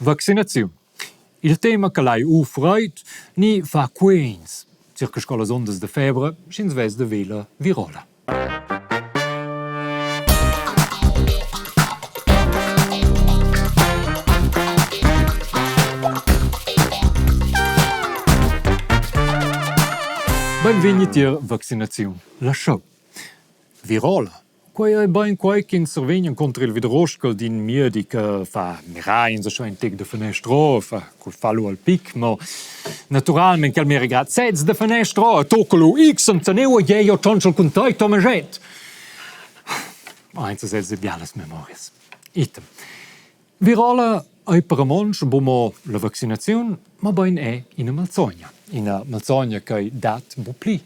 Vaccinaziun. Il tema che lai u freid ni fa quens, circa sco las undas da febra sch'ins vess da vela virola. Beinvegni tier vaccinaziun la show. Virola Quei ei bein quei ch'ins survegn encunter il vidrostgel d'in miedi che fa mirar ins aschia in tec da fanestra, fa cul fa lu al pic, mo naturalmein quel mira grad sez da fanestra e tocca lu X enzaneu e jeu tschonschel cun tei Tomaschett. Eins sez de bialas memorias. Item. Virola ei per romontsch buc mo la vaccinaziun, mobein era ina malsogna. Ina malsogna ch'ei dat buc pli.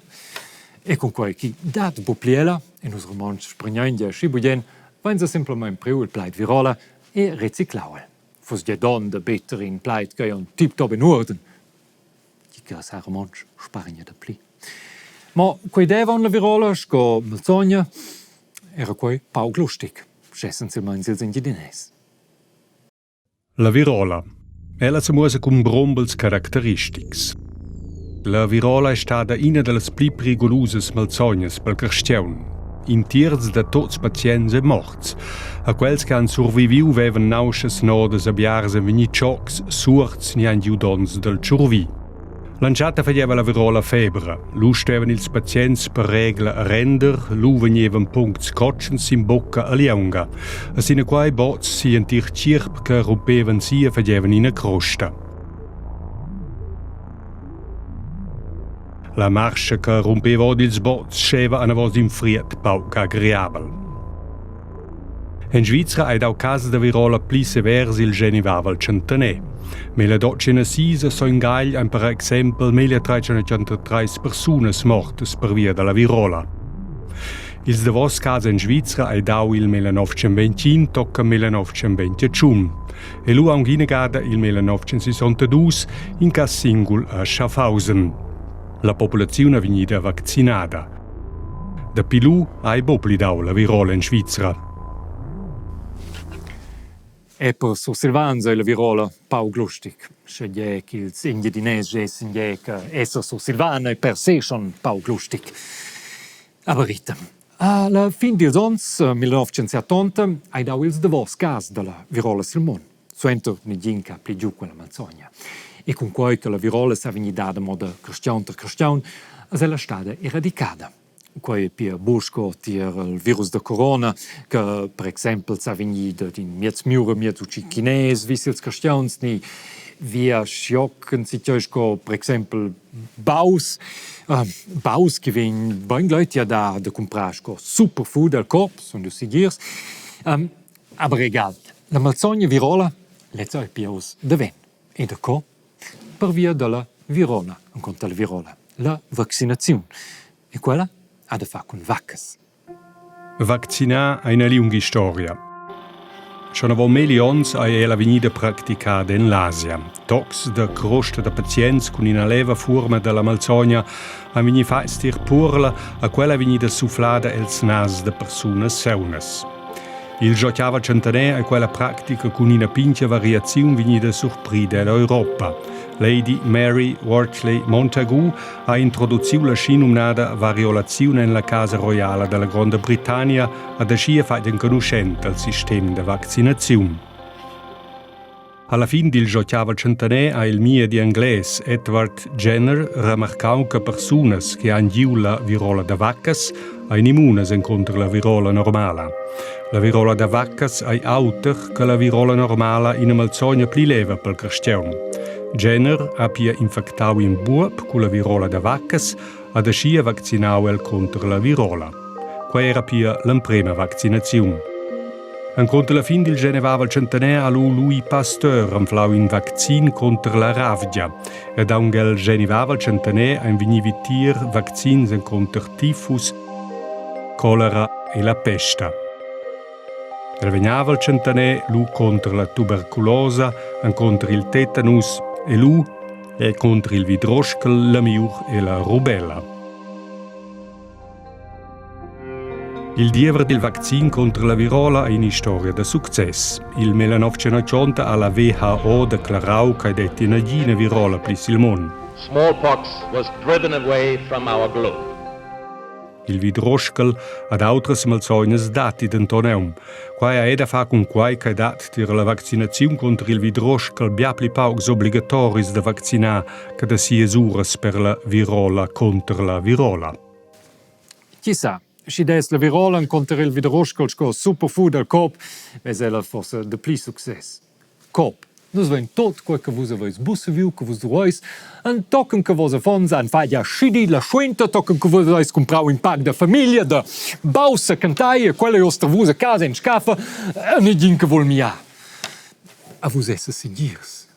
E cunquei ch'i dat buc pli ella, e nus Romontschs spregnein gia aschi bugen, veinsa semplamein priu il plaid virola e reciclau el. Fuss gie donn da better in plaid ch'ei aunc tiptop en uorden. Tgi che sa romontsch spargna dapli. Mo quei deva aunc la virola sco malsogna, era quei pauc lustig, schessen silmeins ils Engiadinès. La virola. Ella semuossa cun brumbels caracteristics. La virola è stada ina da las pli prigulusas malsognas pel carstgaun. In tierz da tots pazients è morts. A quels che han surviviu vevan nauschas nodas e biars ein vegni tschocs, suords ni han giu donns dal tschurvi. L'entschatta fageva la virola febra. Lu stevan ils pazients per regla a render, lu vegnevan puncts cotschens sin bocca a lieunga. E sinaquai bots si entir tgierp che rumpevan si e fagevan ina crosta. La marscha che rumpeva ord ils bots scheva anavos in fried pauc agreabel. En Svizra ei dau cass da virola pli severs il genivavel tschentaner. Mella dotgina sis a Sogn Gagl ein per exempel 1383 persunas mortas pervia dalla virola. Ils davos cas en Svizra ei dau il 1925 tocca 1921 e lu aunc inagada il 1962 in cass singul a Schaffhausen. La populaziun è vegnida vaccinada. Dapi lu hai buc pli dau la virola en Svizra. E per sursilvans ei la virola pauc lustig, schegie ch'ils Engiadinès gessen gie che esser sursilvan ei per se schon pauc lustig. Aber Rita, alla fin dils onns 1970 hai dau ils davos cas dalla virola sil mund, suenter negin che ha pli giu quella malsogna. E cunquei che la virola sa vegnir dada mo da carstgaun tar carstgaun, es ella stada eradicada. Quei ei pia buc sco tier il virus da corona che per exempel sa vegnir dad in miez miur e miez utschi chines vis ils carstgauns ni via schioc enzatgei sco per exempel baus baus che vegn beingleiti a dar da cumprar sco superfood al corp, sun dus segirs. Aber egal, la malsogna virola, lezza ei pia uss davent. E daco? Pervia dalla virola encunter la virola, la vaccinaziun. E quella ha da far cun vaccas. Vaccinar è ina liunga historia. Schon avon melli onns ei ella vegnida practicada en l'Asia. Tocs da crosta da pazients cun ina leva fuorma dalla malsogna han vegni fatgs tier purla, a quella è vegnida sufflada els nas da persunas saunas. Il giochava tschentaner ei quella pratica cun ina pintga variaziun vegnida surprida ell'Europa. Lady Mary Wortley Montagu ha introduciu la schinumnada variolaziun en la casa roiala dalla Gronda Britannia ad aschia fatg enconuschent al sistem da vaccinaziun. Alla fin dil giocavel tschentaner ha il miedi englais Edward Jenner remarcau che persunas che han giu la virola da vaccas ein immunas encunter la virola normala. La virola da vaccas ei auter che la virola normala ina malsogna pli leva pel carstgaun. Jenner ha pia infectau in buob culla virola da vaccas ad aschia vaccinau el cunter la virola. Quei era pia l'emprema vaccinaziun. Encunter la fin dil genevavel tschentaner ha lu Louis Pasteur anflau in vaccin cunter la ravgia ed aunc el genevavel tschentaner ein vegni vitier vaccins encunter tifus, cholera e la pesta. El vegnava al tschentaner lu conter la tuberculosa, encunter il tetanus e lu è conter il vidroschel, la miur e la rubella. Il diever dil vaccin contro la virola è in'istoria da success. Il 1980 ha la WHO declarau ch'ei detti nagina virola pli sil mund. Smallpox was driven away from our globe. Il vidroschel ad autras malsognas datti denton aunc. Quai ha da far cun quai che dat tier la vaccinaziun contro il vidroschel bia pli paucs obligatoris da vaccinar che da sias uras per la virola contro la virola. Chi sa, schi dess la virola encunter il vidroschel sco superfood dal Coop, vess ella forsa dapli success. Coop. Nus vein tot quei che vus haveis buca saviu che vus dueis, entochen che vos affons han fatg aschi di la schuenta, tochen che vus haveis cumprau in pac da famiglia, da baussa cantai e quella ei uss tar vus a casa en scaffa e negin che vul miar. A vus essas segirs.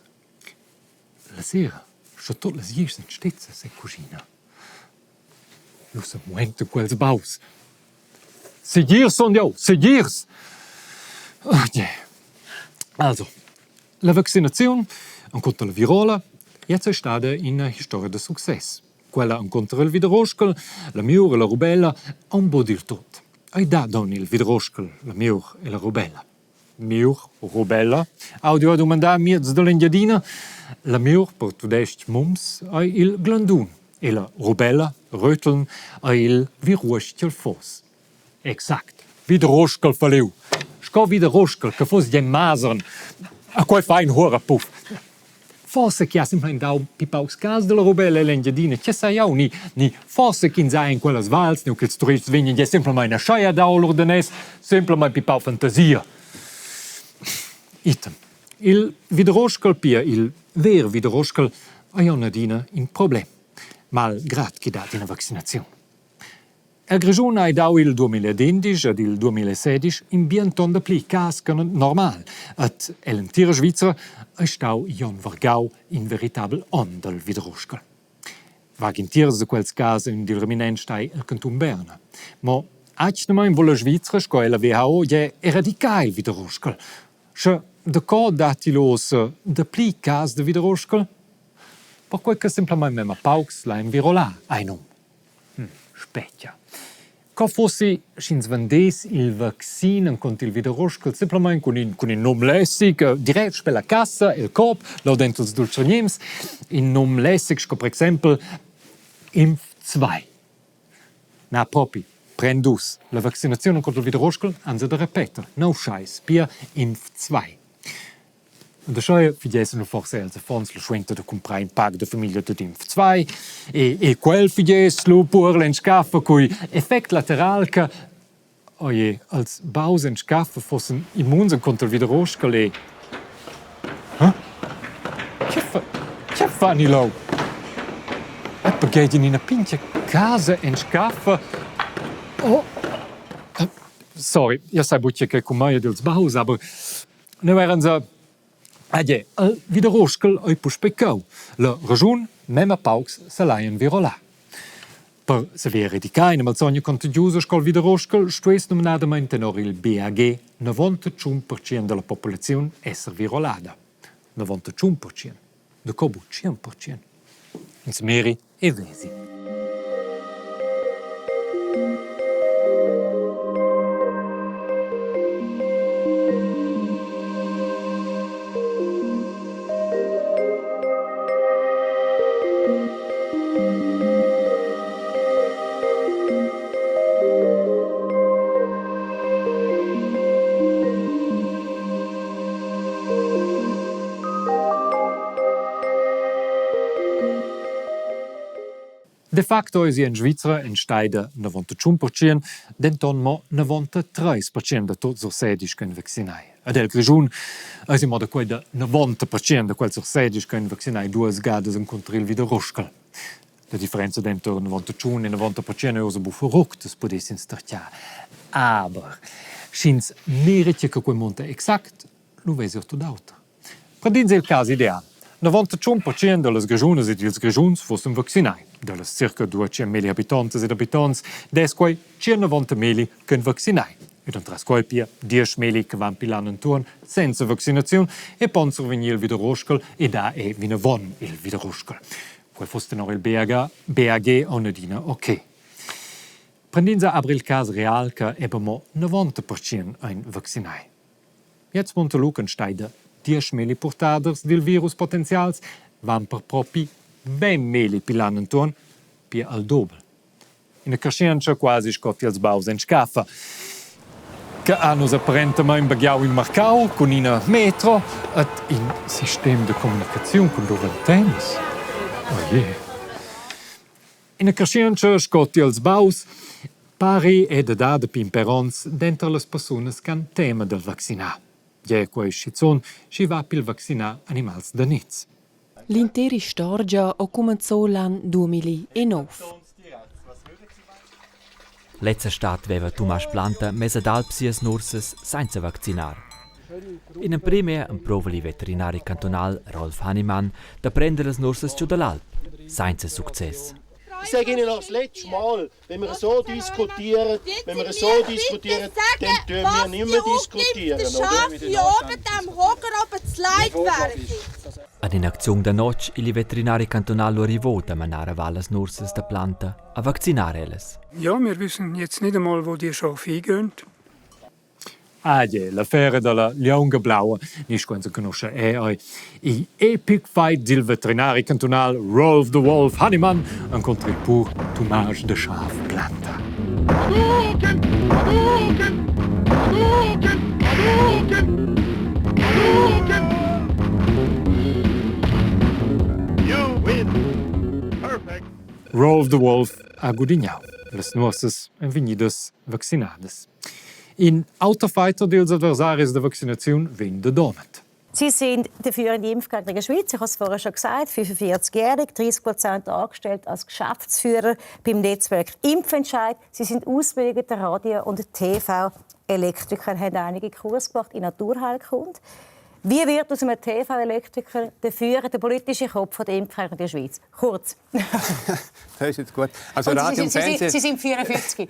La sera, sche tut las glischs ein stezzas en cuschina, lu semuentan quels baus. Segirs sun jeu, segirs! Oh je. Also, la vaccinaziun encunter la virola gliez ei stada ina historia da success. Quella encunter il vidroschel, la miur e la rubella aunc buc diltut. Ei dat aunc il vidroschel, la miur e la rubella. Miur rubella, audiu a dumandar miez dall'Engiadina. La miur per tudestg mumps ei il glandun e la rubella, Röteln, ei il viruostgel foss. Exact, vidrostgel falliu. Sco vidrostgel che fuss gie masern. A quei fa in hura puff. Forsa chi ha simplamaing dau pli paucs cas dalla rubella ell'Engiadina, che sai jau, ni ni forsa ch'ins ha en quellas vals, nua ch'ils turists vegnan gie simplamaing aschia dau lur daners, simplamaing pli pauc fantasia. Item. Il vidroscal, pia il ver vidroscal, ei aunc adina in problem, malgrad ch'i dat ina vaccinaziun. El Grischun hai dau il 2011 ed il 2016 in bien ton dapli cas che normal ed ell'entira Svizra ei stau igl onn vargau in veritabel onn dal vidrustgel. Vagin tiers da quels cas ein dil reminent stai el cantun Berna. Mo atgnamein vul la Svizra sco ella WHO gie eradicar il vidrustgel. Sche daco datti lu ussa dapli cas da vidrustgel? Perquei che semplamein memia paucs lain virolar, hai num. Spetga. Co fussi, sch'ins vendess il vaccin encunter il vidrustgel simplamaing cun in cun in num lässig direct sper la cassa el Coop, leu denter ils dultschagnims, in num lässig sco per exempel Impf 2. Na propi, pren dus. La vaccinaziun encunter il vidrustgel han se da repeter, no scheiss, pia Impf 2. Und aschia figiessen lu forsa els affons lu suenter da cumprar in pac da famiglia dad in zwei e, e quel figess lu pur en scaffa cui effect lateral che oje als baus en scaffa fossen immuns encunter il widerroscal e Huh? Che fa che fan i leu? E perché in ina pintga casa en scaffa? Oh, sorry, io sai buca che cun mei ed ils baus, aber Neu eran se Gie, el Widerrostgel ei puspei cheu. La raschun memia paucs selaien virolar. Per saver eradicar ina malsogna contagiusa sco il Widerrostgel stuess numnadamein tenor il BAG 91% dalla populaziun esser virolada. 91%. Daco buc 100%? Ins meri e vesi. De facto eisi en Svizra enstagl da 91% denton mo 93% da tuts sursedis ch'ein vaccinai. Ed el Grischun eisi mo da quei da 90% da quels sursedis ch'ein vaccinai duas gadas encunter il Widerrustgel. La differenza denter 91 e 90% ei ussa buca verructas, pudess ins tertgar. Aber sch'ins mira che quei munta exact, lu vesi tut auter. Prend'ins il cas ideal. 91% dallas Grischunas ed ils Grischuns fussen vaccinai. Dallas circa 200 habitontas ed habitonts dess quei 190 ch'en vaccinai. Ed entras quei pia 10 che van pil anno entuorn senza vaccinaziun e pon survegnir il widerrostgel e da è vinavon il widerrostgel. Quei fuss tenor il BAG, BAG aunc adina ok. Prendins aber il cas real che eben mo 90% ein vaccinai. Jetzt munta lu ch'enstagl da dieschmilli purtaders dil virus potenzials van per propi ventg pigl onn entuorn, pia al dubel. Ina carschientscha quasi sco tiels baus en scaffa che ha nus apparentamein baghiau in marcau cun ina metro ed in sistem da communicaziun cun lur antennas. Oh je. Ina carschientscha sco tiels baus pari è da dar dapi in pèr onns denter las persunas che han tema dal vaccinar. Gie, quei schizun sch'i va pil vaccinar animals da niz. L'intera istorgia ho cumenzò l'an 2009. Lezza stad veva Tumasch Planta mess ad alp sias nursas senza vaccinar. In emprema emprova il veterinari cantunal Rolf Hannemann da prender las nursas giu dall'alp, senza success. Ich sage Ihnen noch das letzte Mal, wenn wir so diskutieren, wenn wir so diskutieren, dann tun wir nicht mehr diskutieren, oder? Hier oben dem Hocker oben das Leitwerk. Ad in'acziun da notg il veterinari cantunal arrivò da manar a val las nursas da Planta a vaccinar ellas. Ja, wir wissen jetzt nicht einmal, wo die Schafe hingehen. Ah je, l'affera dalla lieunga blaua, ni sco ins enconuscha è ei igl epic fight dil veterinari cantunal Rolf the Wolf Hannemann encunter il pur Tumasch de Schaf Planta. Hadouken! Hadouken! Hadouken! Hadouken! Hadouken! You win! Perfect! Rolf the Wolf ha gudignau. Las nuorsas ein vegnidas vaccinadas. In auter fighter dils adversaris da vaccinaziun vegn da Domat. Sie sind der führende Impfgegner in der Schweiz. Ich habe es vorher schon gesagt, 45-jährig, 30% angestellt als Geschäftsführer beim Netzwerk Impfentscheid. Sie sind ausgebildeter Radio- und TV-Elektriker, haben einige Kurse gemacht in Naturheilkunde. Wie wird aus einem TV-Elektriker der führende politische Kopf der Impfgegner in der Schweiz? Kurz. Das ist jetzt gut. Also Und Radio Sie, und sind, Fernsehen. Sie, Sie sind 54.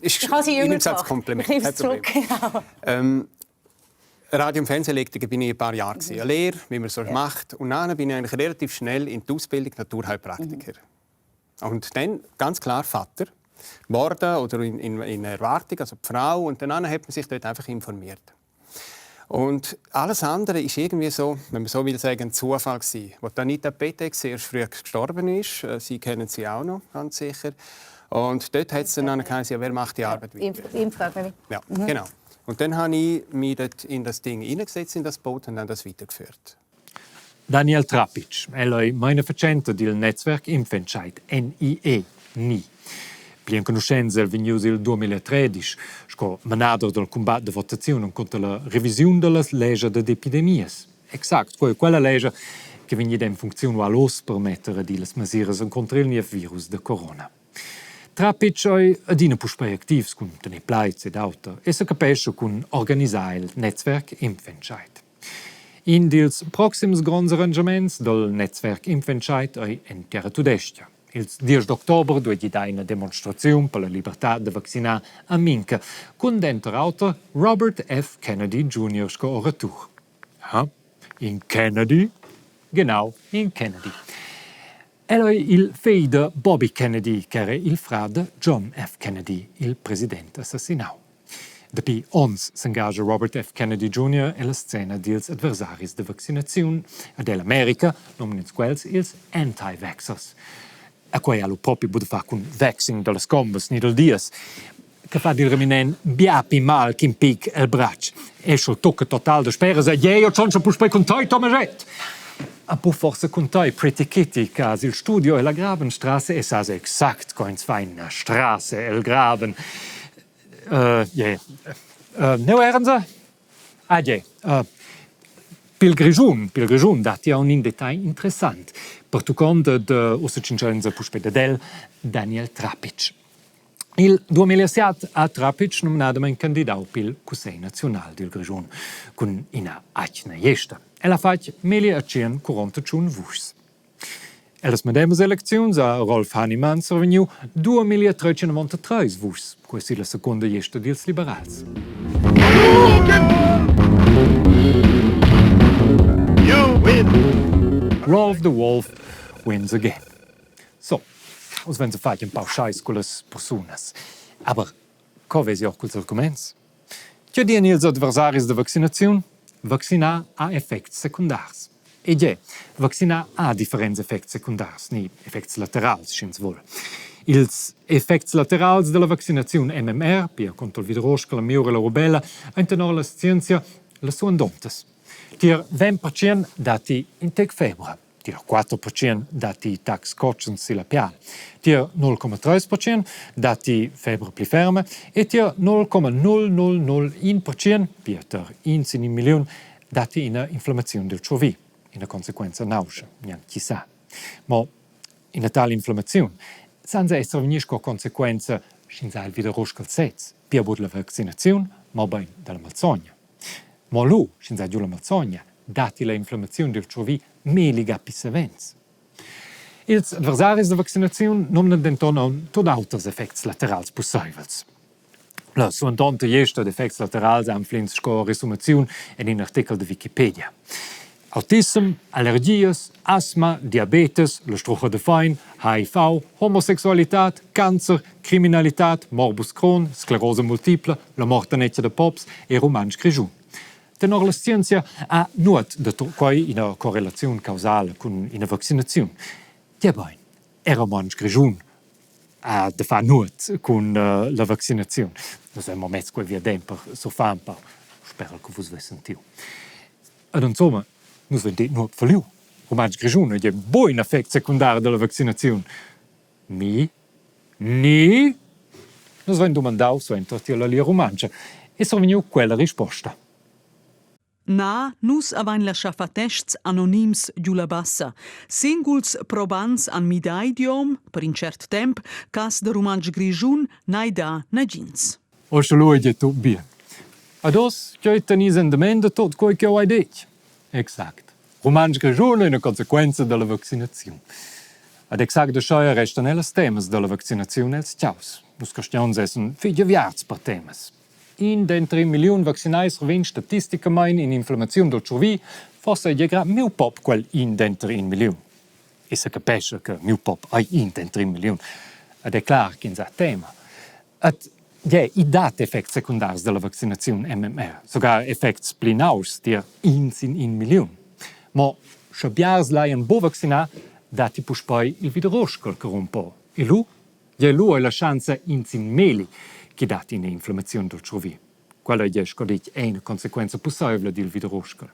Ist, ich habe Sie jünger ich nehme es als gemacht. Kompliment. Ich nehme es Kein Problem. zurück. Genau. Radio- und Fernsehlektriker bin ich ein paar Jahre mhm. Lehre, wie man so macht. Und dann bin ich eigentlich relativ schnell in die Ausbildung Naturheilpraktiker. Und dann ganz klar Vater geworden oder in Erwartung, also die Frau. Und dann hat man sich dort einfach informiert. Und alles andere ist irgendwie so, wenn man so will sagen, ein Zufall gewesen. Als Anita Petek sehr früh gestorben ist, Sie kennen sie auch noch, ganz sicher. Und dort hat es dann geheißen, ja, wer macht die Arbeit weiter? Impfgegner. Ja, genau. Und dann habe ich mich dort in das Ding hineingesetzt, in das Boot, und dann das weitergeführt. Daniel Trapic, el ei meinafatschenta dil Netzwerk Impfentscheid, NIE, NI. Pli enconuschents el vegnius il 2013 sco manader dal cumbat da votaziun encunter la revisiun dallas lescha dad epidemias. Exact, quei quella lescha che vegnida en funcziun ual oz per metter ad ir las mesiras encunter il niev virus da corona. Trapic ei adina puspei activs cun tener plaids ed auter e secapescha cun organisar il Netzwerk Impfentscheid. In dils proxims gronds arranschaments dal Netzwerk Impfentscheid ei en terra tudestga. Ils diesch d'october dueigi dar ina demonstraziun per la libertad da vaccinar a Minca cun denter auter Robert F. Kennedy Jr. sco oratur. Ha? In Kennedy? Genau, in Kennedy. El ei il fegl da Bobby Kennedy, ch'era il frar da John F. Kennedy, il president assassinau. Dapi onns s'engascha Robert F. Kennedy Jr. ella scena dils adversaris da vaccinaziun ed ell'America nomnan ins quels ils anti-vaxxers. E quei ha lu propi buca da far cun vaccin dallas combas ni dal dies, che fa dil reminent bia pli mal ch'in pic el bratsch. E sch'el tocca total dasperas, ei jeu tschontscha puspei cun tei, Tomaschett! A bu forsa cun tei, Pretty Kitty, che has il studio ella Grabenstrasse e sas exact co ins fa ina strasse el Graben. Yeah. Neu eran se? Ah, je. Pil Grischun, pil Grischun datti aunc in detagl interessant. Pertuccond da ussa tschintschainsa puspei dad el, Daniel Trapic. Il 2007 ha Trapic numnadamein candidau pil Cussegl naziunal dil Grischun cun ina atgna gliesta. El ha fatg meglier 141 vuschs. Ellas medemas elecziuns ha Rolf Hanimann survegniu 2393 vuschs, quei ei la secunda gliesta dils liberals. You win! Rolf the Wolf wins again. So, uss vegn fatg empau schais cullas persunas. Aber co vesi or culs arguments? Tge dian ils adversaris da vaccinaziun? Vaccinar ha effects secundars. E gie, vaccinar ha differents effects secundars ni effects laterals, sch'ins vul. Ils effects laterals dalla vaccinaziun MMR, pia contro il vidrosca, la miur e la rubella, ein tenor la scienzia las suandontas. Tier 20% datti in tec febra. Tier 4% datti tacs cotschens silla pial. Tier 0,3% datti febra pli ferma e tier 0,0001%, pia tar in sin in milliun, datti ina inflammaziun dil tschurvi, ina consequenza nauscha, gnanc chi sa. Mo ina tala inflammaziun senza esser vegnir sco consequenza sch'ins ha il videruscal sez, pia buc la vaccinaziun, mobein dalla malsogna. Mo lu, sch'ins ha giu la malsogna, datti la inflammaziun dil tschurvi meliga pli savens. Ils adversaris da vaccinaziun nomnan denton aunc tut auters effects laterals pusseivels. La suandonta gliesta d'effects laterals anfl'ins sco resumaziun en in artechel da Wikipedia. Autissem, allergias, asma, diabetes, la strucha da fein, HIV, homosexualitad, cancer, criminalitad, morbus Crohn, sclerosa multipla, la mort anetga da pops e rumantsch grischun. Tenor la scienzia ha nuot da quei ina correlaziun causala cun ina vaccinaziun. Tgebein, era rumantsch grischun ha da far nuot cun la vaccinaziun. Nus vein mo mess quei viaden per surfar empau. Sperel che vus veis sentiu. Ed insomma, nus vein detg nuot falliu. Rumantsch grischun ei buc in effect secundar dalla vaccinaziun. Ni? Ni? Nus vein dumandau suenter tier la Lia Rumantscha e survegniu quella risposta. Na, nus avain laschà far tests anonims giu la Bassa. Singuls probants han midà idiom per in cert temp, cas da rumantsch grischun n'hai dà nagins. Ossa lu ei tut bien. Ad oz ch'ei tenis endament da tut quei ch'jeu hai detg. Exact. Rumantsch grischun è una consequenza dalla vaccinaziun. Ad exact aschia restan ellas temas dalla vaccinaziun els tgaus. Nus carstgauns essan fetg aviarts per temas. In denter in milliun vaccinai survegn statisticamein in'inflammaziun dal tschurvi, forsa ei gie miu pop quel in denter in milliun. E secapescha che miu pop ei in denter in milliun. Ed è clar ch'ins ha tema. Ed gie, i dat effects secundars dalla vaccinaziun MMR, sogar effects pli nauschs tier in sin in milliun. Mo sche biars laian buc vaccinar, datti puspei il wideruscel che rumpo. E lu Gie lu ei la schanza in sin meli che dat ina inflammaziun dal tschurvi. Quella ei sco detg ina consequenza pusseivla dil wideruscel.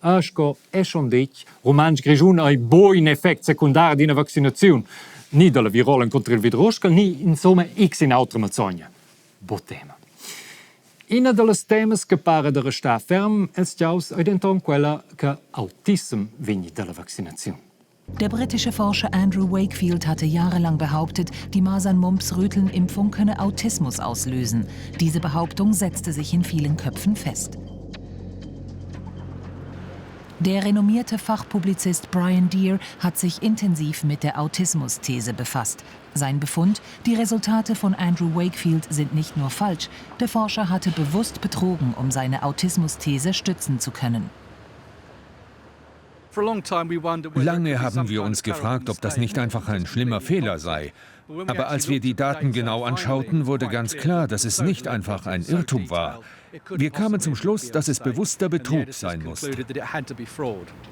E sco è schon detg, rumantsch grischun ei buc in effect secundar d'ina vaccinaziun, ni dalla virola encunter il wideruscel, ni insomma x in autra malsogna. Buc tema. Ina dallas temas che para da restar ferm els tgaus ei denton quella che autissem vegni dalla vaccinaziun. Der britische Forscher Andrew Wakefield hatte jahrelang behauptet, die Masern-Mumps-Röteln-Impfung könne Autismus auslösen. Diese Behauptung setzte sich in vielen Köpfen fest. Der renommierte Fachpublizist Brian Deer hat sich intensiv mit der Autismus-These befasst. Sein Befund: Die Resultate von Andrew Wakefield sind nicht nur falsch, der Forscher hatte bewusst betrogen, um seine Autismus-These stützen zu können. Lange haben wir uns gefragt, ob das nicht einfach ein schlimmer Fehler sei. Aber als wir die Daten genau anschauten, wurde ganz klar, dass es nicht einfach ein Irrtum war. Wir kamen zum Schluss, dass es bewusster Betrug sein musste.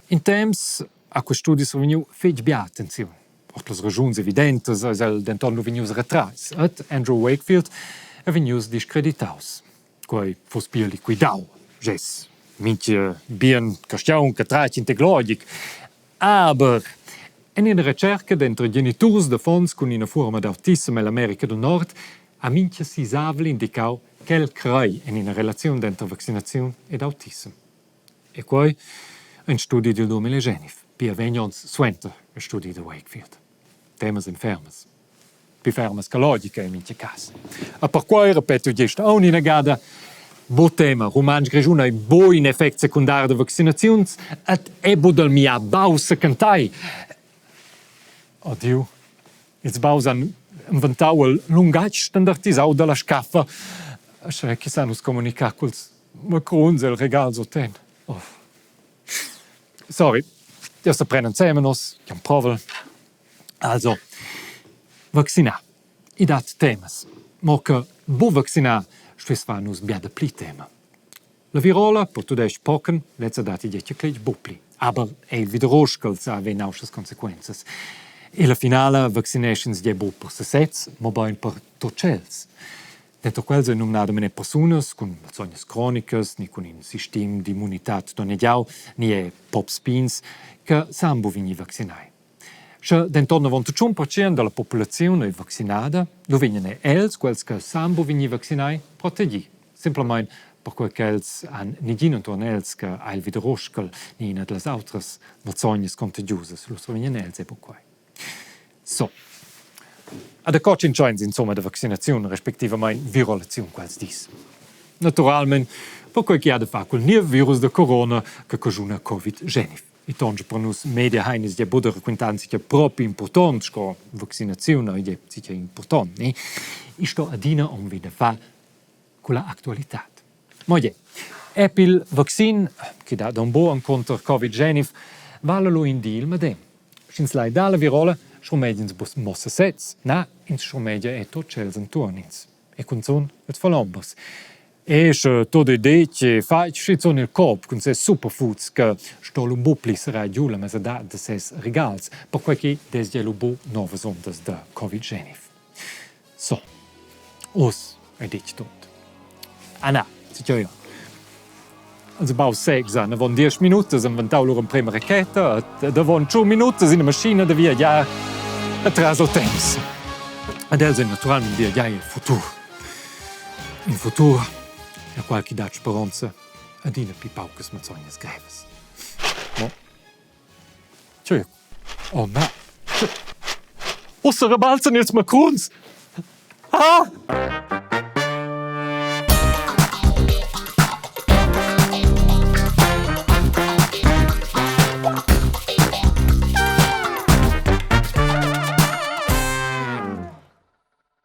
In temps ha quest studi survegniu fetg bia attenziun. Ord las raschuns evidentas eis el denton lu vegnius retratgs ed Andrew Wakefield ei vegnius discreditaus. Quei fuss pia liquidau, gest mintga bien carstgaun che tratg in tec logic. Aber en ina retscherca denter geniturs d'affons cun ina fuorma d'autissem ell'America del Nord ha mintga sisavel indicau ch'el crei en ina relaziun denter vaccinaziun ed autissem. E quei ein studi dil 2009, pia vegn onns suenter il studi da Wakefield. Temas ein fermas. Pli fermas che logica in mintga cas. E perquai repeto gest aunc ina gada, Bo tema, rumantsch grischun ei buc in effect secundar da vaccinaziuns ed è buc dal mia baus secantai. Adiu. Ils baus han inventau il lungatg standardisau dalla scaffa. Sche chi sa nus comunicar culs macruns el regal suten. Oh. Sorry, jeu sto prender ensemen oz, jeu provel. Also, vaccinar. I dat temas. Mo che bu vaccinar stuess far nus bia dapli tema. La virola per tudestg Pocken lezza dat igl cletg buc pli. Aber ei il wideroscel sa haver nauschas consequenzas. E la finala vaccinesch'ins gie buc per sesez, mobein per tut tschels. Denter quels ein numnadamein persunas cun malsognas cronicas ni cun in sistem d'immunitad donnegiau ni era pops pigns che san buc vegnir vaccinai. Sche denton avon tut 1% dalla populaziun ei vaccinada, lu vegnan era els, quels che san buc vegnir vaccinai, protegi. Semplamein perquei ch'els han negin entuorn els che ha il wideroscel ni ina dallas autras malsognas contagiusas, lu survegnan els era buc quei. So. A da co tschintscheins insomma da vaccinaziun, respectivamein virolaziun quels dis. Naturalmein perquei che ha da far cul niev virus da corona che caschuna Covid-19. I tonscha per nus media heinis gie buca da raquintar che propi impurtont sco vaccinaziun ei gie impurtont, ne? I sto adina aunc vi da far culla actualitad. Mo gie, epi il vaccin che dat aunc buc encunter Covid-19 vala lu in di il medem. Sch'ins lai dar la virola, schurmegi'ins buc mo sesez, na, ins schurmegia era tut tschels entuorn ins e cunzun ils falombers. E sche tut ei detg e fatg, schizun il corp cun ses superfoods che sto lu buc pli serrar giu la mesadad da ses regals, perquei ch'i dess lu buc novas undas da Covid-19. So, uss ei detg tut. Ah na, sche jeu. Also bau sex han avon diesch minutas inventau lur emprema racheta ed avon tschun minutas ina maschina da viagiar atras il temps. Ed els ein naturalmein viagiai el futur. In futur, el qual chi dat speronza adina pli paucas malsognas grevas. Mo, tgei? Oh na! Ussa rebalzan ils macruns! Ah!